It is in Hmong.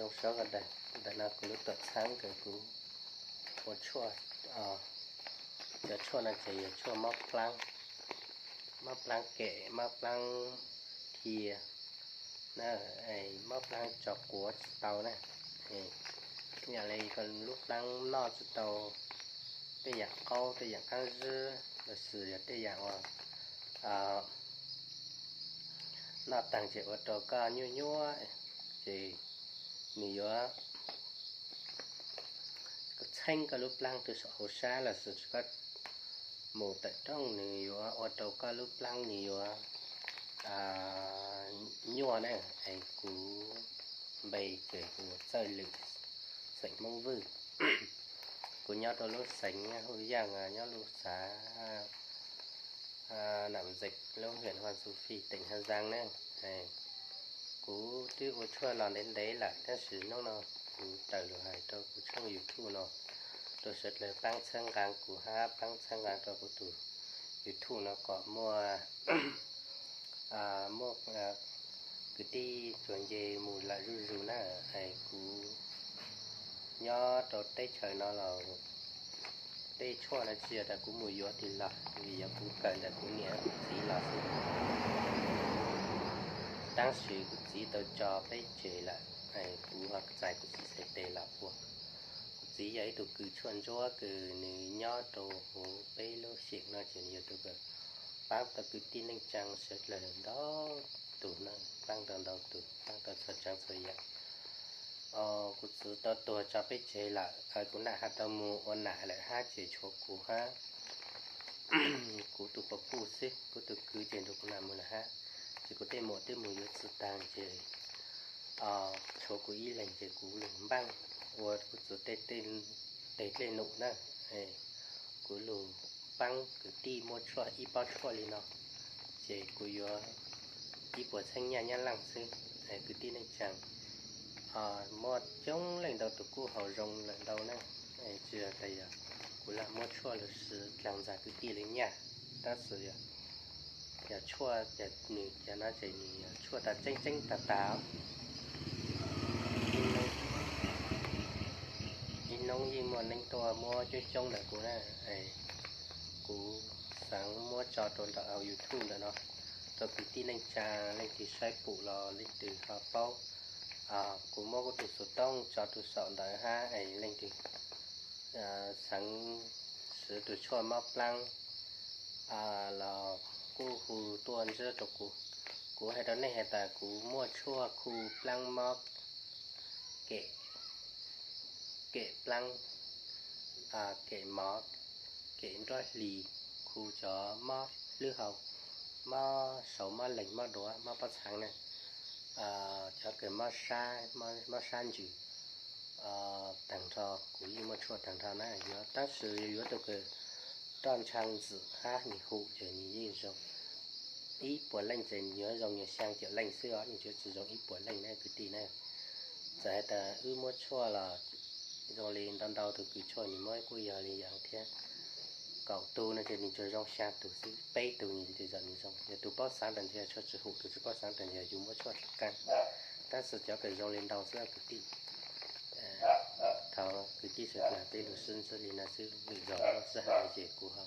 Zoo sawv qab dag, ntawm no kuv lub tuam txhab kws kuv ua tshuaj, cov tshuaj no ces yog tshuaj mob plaab, mob plaab kem, mob plaab thia, mob plaab tso quav tsis tau na. Yam li koj lub plaab noj tsis tau tej yam qaub, tej yam qaab zib, los sis yog tej yam uas noj taag ces ua rau koj nyuaj nyuaj, ces nws yuav txheeb koj lub plaab tw saum hauv sab los sis koj mus tawm rooj, nws yuav ua rau koj lub plaab nws yuav nyuaj na. Es kuv npe ces kuv Txawj Lwm, xeem Hmoob Vwj. Kuv nyob rau lub xeev Hoob Yaaj, nyob lub xav Nam Zej, lub huyện Hoàng Su Phi, tỉnh Hà Giang ne. Kuv twb ua tshuaj los ntev ntev lawm, tab sis hnub no kuv tawm lug hais rau kuv tshooj YouTube no rau sawv dlawg paab txhawb nqaa kuv hab paab txhawb nqaa rau kuv tus YouTube no kom muaj, muaj kwv tij tsuas nce mus lawm zuj zus na. Es kuv nyob rau teb chaws no los tej tshuaj no tsis yog tas kuv mus yuav tig los, vim yog kuv kawm ntawm kuv niam kuv txiv los xwb. Tab sis kuv txiv tau tso peb tseg lawm, kuv ho txais kuv txiv txhais tes los ua. Kuv txiv yog ib tug kws tshuaj ntsuab kws nws nyob rau huv peb lub xeem no ces nws yog tus kws paab tau kwv tij neej tsaa sawv dlawg ntau tug na, paab tau ntau tug, paab tau txhua tsav txhua yam. Kuv txiv tau tuag tso peb tseg lawm, kuv nam ho tau mus ua nam lawm hab ces tshuav kuv hab kuv tus quas puj xwb, kuv tus kwv ces nrug kuv nam mus lawm hab. Ces kuv tej muam twb mus yuav txiv taag ces tshuav kuv ib leeg ces kuv lug npaaj ua kuv txiv tej dlej num na. Kuv lug paab kwv tij muaj tshuaj ib pob tshuaj li no, ces kuv yuav ib puas txheeb nyaj Nyab Laaj xwb. Kwv tij neej tsaa, muaj coob leej ntau tus kuj haus zoo lawm ntau na. Tsis yog tas yog kuv lam muab tshuaj lug swv dlaag ntxag kwv tij li nyaj, tab sis yog tshuaj, nws cov no ces nws yog tshuaj tag tseeb tseeb tag tag. Ib hnub yeej muaj neeg tuaj muab coob coob ntawm kuv na. Kuv xaav muab tso rau ntawm YouTube ntawm no rau kwv tij neej tsaa leej twg saib pum los leej twg ho paub. Kuv muab kuv tus xov tooj tso rau saum ntawd hab es leej twg xaav swv tus tshuaj mob plaab los kuj hu tuaj ntsib rau kuv. Kuv hais rau nej has tas kuv muaj tshuaj khu plaab mob kem, kem plaab, kem mov, kem nruab hlis, khu cov mob hlwb hau, mob saud, mob leeg, mob duav, mob pob txhaa na, cov kws mob sab, mob sab ntsws taag nrho, kuv yeej muaj tshuaj taag nrho na. Yuav tab sis yuav tus kws roj ntsha ntxwm hab nwg hu ces nwg yeej zoo. Ib puas leej ces yuav zoo nyuag xyaa caum leej xwb os, yeej tsis zoo ib puas leej na kwv tij na. Txawm has tas wb muab tshuaj los zoo li ntau ntau tug kws tshuaj nwg muab kuj yog li yaav thiab. Kaum tug no ces nwg tsuas zoo xyaa tug xwb, peb tug nwg tsuas zoo. Yog tug paub xaav tas ntawd tshuaj tsis hum, tug tsis paub xaav tas ntawd yug muab tshuaj qaab. Tab sis cov kws zoo li ntau xwb kwv tij. Thov kwv tij sawv dlawg peb lug sib ntsib li no xwb, lwm zaug sib hais ces kuv ho